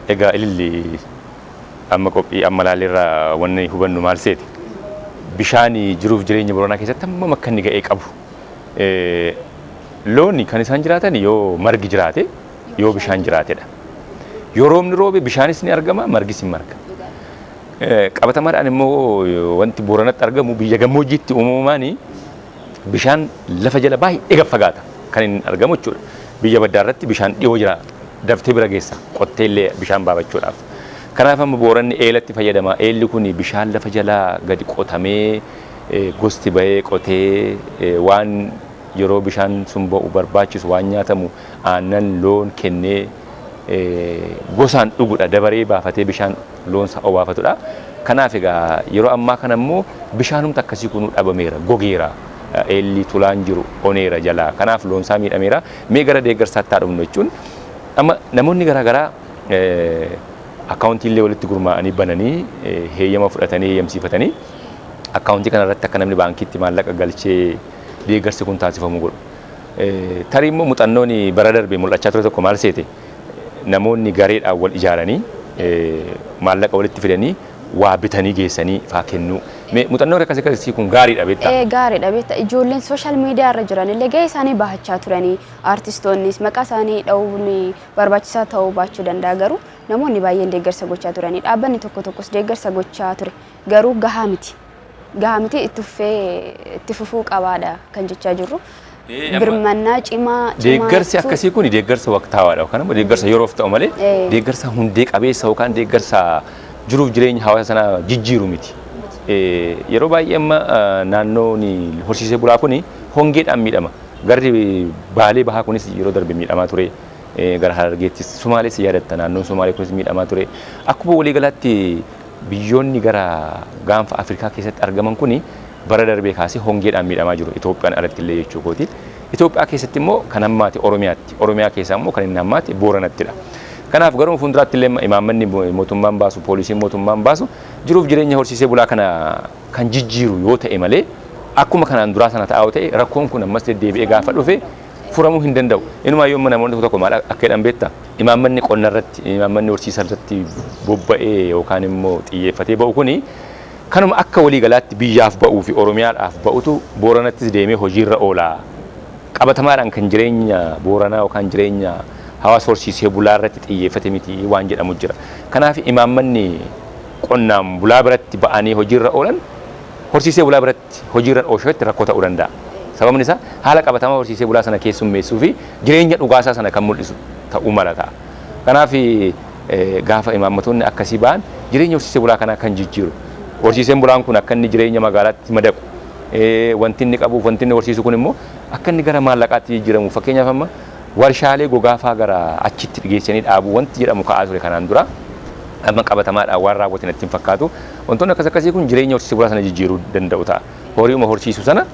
Egaa Ililli, amma qophii amma ilaalleerraa wanni hubannu maal seeti? Bishaan jiruuf jireenya Booranaa keessatti hammam akka inni ga'ee qabu. Looni kan isaan jiraatan yoo margi jiraate, yoo bishaan jiraatedha. Yoo roobni roobe bishaanis ni argama, margis ni marga. Qabatamaadhaan immoo wanti Booranatti argamu, biyya gammoojjiitti uumamaan bishaan lafa jala baay'ee gad fagaata kan inni argamu jechuudha. Biyya baddaa irratti bishaan dhiyoo jira, daftee bira geessa qottee illee bishaan baafachuudhaaf. Kanaaf amma Booranni eelatti fayyadama. Eelli kun bishaan lafa jalaa gadi qotamee, gosti bahee qotee, waan yeroo bishaan sun ba'u barbaachisu, waan nyaatamu, aannan loon kennee gosaan dhugudha, dabaree baafatee bishaan loon isaa obaafatudha. Kanaaf egaa yeroo ammaa kana immoo bishaanumti akkasii kun dhabameera, gogeera. Eelli tulaan jiru oneera jalaa. Kanaaf loon isaa miidhameera. Mee gara deeggarsaatti haa dhufnu jechuun, amma namoonni garaagaraa akkaawuntii illee walitti gurmaa'anii bananii, heeyyama fudhatanii, heeyyamsiifatanii, akkaawuntii kanarratti akka namni baankiitti maallaqa galchee deeggarsi kun taasifamu godhu. Tarii immoo muuxannoon bara darbe mul'achaa ture tokko maal seete? Namoonni gareedhaan wal ijaaranii maallaqa walitti fidanii waa bitanii geessanii faa kennuu. Muuxannoon akkasii akkasii kun gaariidha beektaa? Ee, gaariidha beektaa. Ijoolleen social media irra jiran illee gahee isaanii bahachaa turanii, artistoonnis maqaa isaanii dha'uun barbaachisaa ta'uu baachuu danda'a, garuu namoonni baay'een deeggarsa gochaa turanii, dhaabbanni tokko tokkos deeggarsa gochaa ture, garuu gahaa miti. Gahaa miti, itti fufee itti fufuu qabaadha kan jechaa jirru. Birmannaa cimaa. Deeggarsi akkasii kun deeggarsa waqtaawaadha yookaan immoo deeggarsa yeroof ta'u malee deeggarsa hundee qabeessa yookaan deeggarsa jiruuf jireenya hawaasa sanaa jijjiiru miti. Yeroo baay'ee amma naannoon horsiisee bulaa kun hongeedhaan miidhama. Garri Baalee Bahaa kunis yeroo darbe miidhamaa ture. Gara Harargeettis, Sumaalees yaadatta, naannoon Sumaalee kunis miidhamaa ture. Akkuma waliigalaatti biyyoonni gara gaanfa Afrikaa keessatti argaman kuni bara darbee kaasee hongeedhaan miidhamaa jiru. Itoophiyaan alatti illee jechuu kooti. Itoophiyaa keessatti immoo kan hammaate Oromiyaatti. Oromiyaa keessaa immoo kan inni hammaate Booranattidha. Kanaaf garuma fuulduraatti illee imaammanni mootummaan baasu, poolisiin mootummaan baasu jiruuf jireenya horsiisee bulaa kana kan jijjiiru yoo ta'e malee, akkuma kanaan duraa sana ta'aa yoo ta'e, rakkoon kun ammas deddeebi'ee gaafa dhufe furamuu hin danda'u. Inumaa yoo namoonni tokko tokko maal akka jedhan beektaa? Imaammanni qonna irratti, imaammanni horsiisa irratti bobba'ee yookaan immoo xiyyeeffatee ba'u kuni kanuma akka waliigalaatti biyyaaf ba'uu fi Oromiyaadhaaf ba'utu Booranattis deemee hojiirra oola. Qabatamaadhaan kan jireenya Booranaa yookaan jireenya hawaasa horsiisee bulaa irratti xiyyeeffate miti waan jedhamu jira. Kanaaf imaammanni qonnaan bulaa biratti ba'anii hojiirra oolan horsiisee bulaa biratti hojiirra oolchuutti rakkoo ta'uu danda'a. Sababni isaa haala qabatamaa horsiisee bulaa sana keessummeessuu fi jireenya dhugaasaa sana kan mul'isu ta'uu mala ta'a. Kanaaf gaafa imaammatoonni akkasii ba'an jireenya horsiisee bulaa kanaa kan jijjiiru. Horsiiseen bulaan kun akka inni jireenya magaalaatti madaqu, wanti inni qabuuf wanti inni horsiisu kun immoo akka inni gara maallaqaatti jijjiiramu, fakkeenyaaf amma warshaalee gogaa fa'aa gara achitti geessanii dhaabuu wanti jedhamu ka'aa ture kanaan dura, amma qabatamaadhaan waan raawwate natti hin fakkaatu. Wantoonni akkas akkasii kun jireenya horsiisee bulaa sana jijjiiruu danda'u ta'a. Horiuma horsiisu sana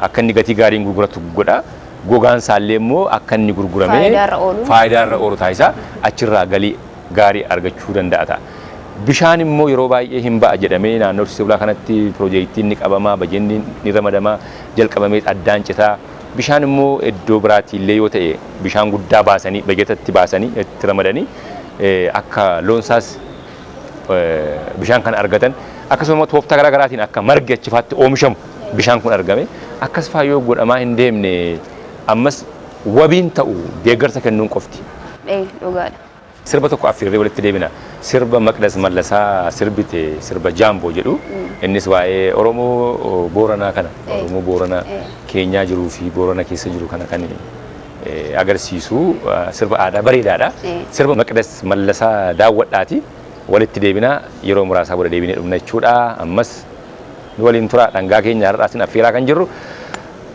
akka inni gatii gaariin gurguratu godha. Gogaan isaallee immoo akka inni gurguramee faayidaarra oolu. Faayidaarra oolu taasisa. Achirraa galii gaarii argachuu danda'a ta'a. Bishaan immoo yeroo baay'ee hin ba'a jedhamee naannoo horsiisee bulaa kanatti piroojeektiin ni qabama, bajenni ni ramadama, jalqabamee addaan citaa. Bishaan immoo iddoo biraatti illee yoo ta'e bishaan guddaa baasanii, bajetatti baasanii itti ramadanii, akka loonsaas bishaan kana argatan, akkasuma immoo tooftaa garaa garaatiin akka margi achifaatti oomishamu bishaan kun argame akkas faa yoo godhamaa hin deemne, ammas wabiin ta'u deeggarsa kennuun qofti. Ee, dhugaadha. Sirba tokko affeerree walitti deebina. Sirba Maqdas Mallasaa sirbite, sirba Jaamboo jedhu. Innis waa'ee Oromoo Booranaa kana, Oromoo Booranaa keenyaa jiruu fi Boorana keessa jiru kana kan agarsiisu sirba aadaa bareedaadha. Sirba Maqdas Mallasaa daawwadhaati. Walitti deebina, yeroo muraasaa booda deebinee dhufna jechuudha. Ammas nu waliin tura, dhangaa keenya har'aa isin affeeraa kan jirru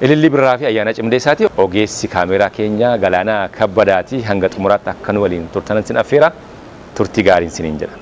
Ilillii Birraa fi Ayyaana Cimdeessaati. Ogeessi kaameeraa keenya Galaanaa Kabbadaati. Hanga xumuraatti akka nu waliin turtanan sin affeera. Turtii gaariin siniin jedha.